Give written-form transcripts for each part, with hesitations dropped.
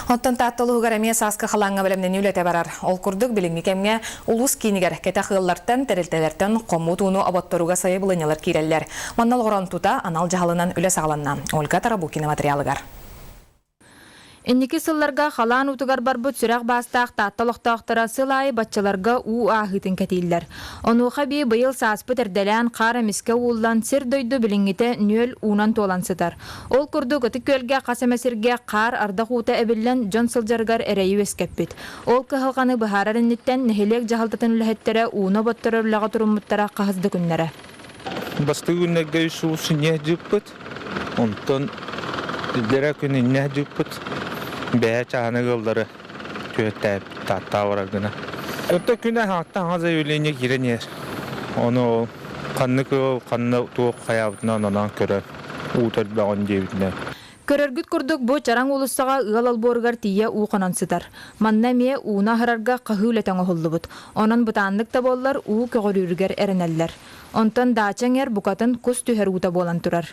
Оттон Таатта улууһугар эмиэ сааскы халааҥҥа бэлэмнэнии үлэтэ барар. Ол курдук, билиҥҥи кэмҥэ улуус киинигэр кэтэх ыаллартан, тэрилтэлэртэн хоммут ууну оботторууга сайабылыанньалар киирэллэр. Манна олоҕуран тута анал дьаһалынан үлэ саҕаланна. Ольга Тарабукина материалыгар. Инники сылларга халаан уутугар барбыт сүрэх баастаах Таатта олохтоохторо сыл аайы баччаларга уу ааһыытын кэтииллэр. Онуоха эбии быйыл сааспыт эрдэлээн хаар эмискэ ууллан, сир-дойду билиҥҥитэ нүөл уунан туолан сытар. Ол курдук Ытык Күөлгэ хас эмэ сиргэ хаар ардах уута эбиллэн дьон сылдьарыгар эрэйи үөскэппит. Ол кыһалҕаны быһаарар инниттэн нэһилиэк дьаһалтатын үлэһиттэрэ ууну оботторор үлэҕэ туруммуттара хаһыс да күннэрэ. Бастакы күннэргэ үс сыл синньиэс дьыппыт. Онтон иллэрээ күн инньэ дьыппыт. Бэйэ чааһына ыаллары түөттээбит тааттаа барар гына. Оттон күн аһааттан хаҥа заявление киирэн иһэр. Ону ханнык ыал ханна туох хайаабытынан онон көрөн уу төрбөҕүн диэбитинэн. Көрөргүт курдук, бу Чараҥ уулуссаҕа ыал олбуоругар тиийэ уу хонон сытар. Манна эмиэ ууну аһарарга хаһыы үлэтэ оҥоһуллубут. Онон бытааннык да буоллар, уу көҕүрүүрүгэр эрэнэллэр. Онтон даача эҥэр букатын кус түһэр уута буолан турар.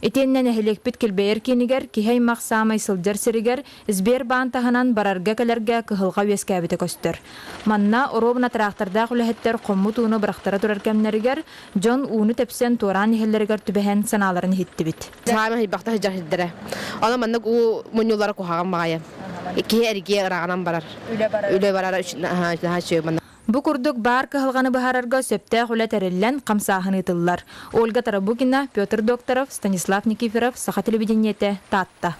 Итиэннэ нэһилиэкпит килбэйэр киинигэр киһи аймах саамай сылдьар сиригэр Сбербаан таһынан барарга-кэлэргэ кыһалҕа үөскээбитэ көстөр. Манна оруобуна тыраахтардаах үлэһиттэр хоммут ууну бырахтара турар кэмнэригэр дьон ууну тэпсэн туораан иһэллэригэр түбэһэн санааларын иһиттибит. Саамай хайбахта сылдьар сирдэрэ. Онон маннык уу мунньуллара куһаҕан баҕайы. Киһи эргиэ ырааҕынан барар. Үлэ барар. Үлэ барара наһаа үчүгэй манна. Бу курдук баар кыһалҕаны быһаарарга сөптөөх үлэ тэриллэн, хамсааһын ыытыллар. Ольга Тарабукина, Петр Докторов, Станислав Никифоров, Саха телевидениетэ, Таатта.